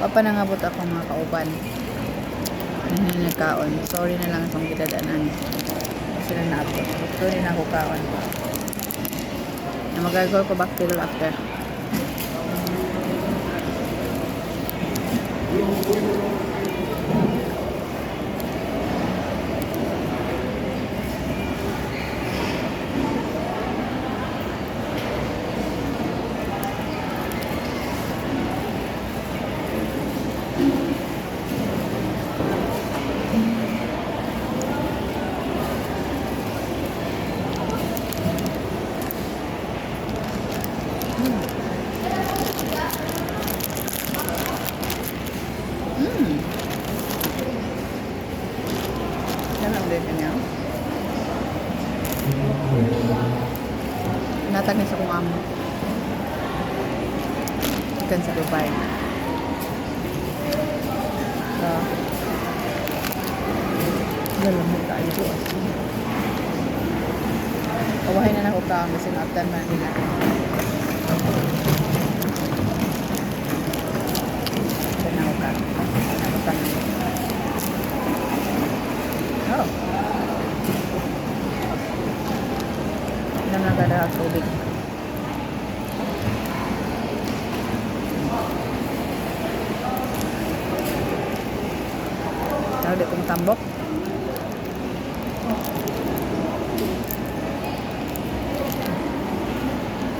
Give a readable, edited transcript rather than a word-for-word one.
Wa pa nangabot ako mga kauban. Ano na nagkaon. Sorry na lang sa gidadanan. Sila naabot. Sorry na ako kaon. Na magagol ko bacterial after. Yan ang din niya. Natag ni sa kong amo. Ikan sa Dubai. So, Lalamig tayo ko. kawahin na nako kaon kasi naabtan man nila. Ito na ako ka. Ako ka. Oh. Inom na kada tubig. Tawag di kong tambok.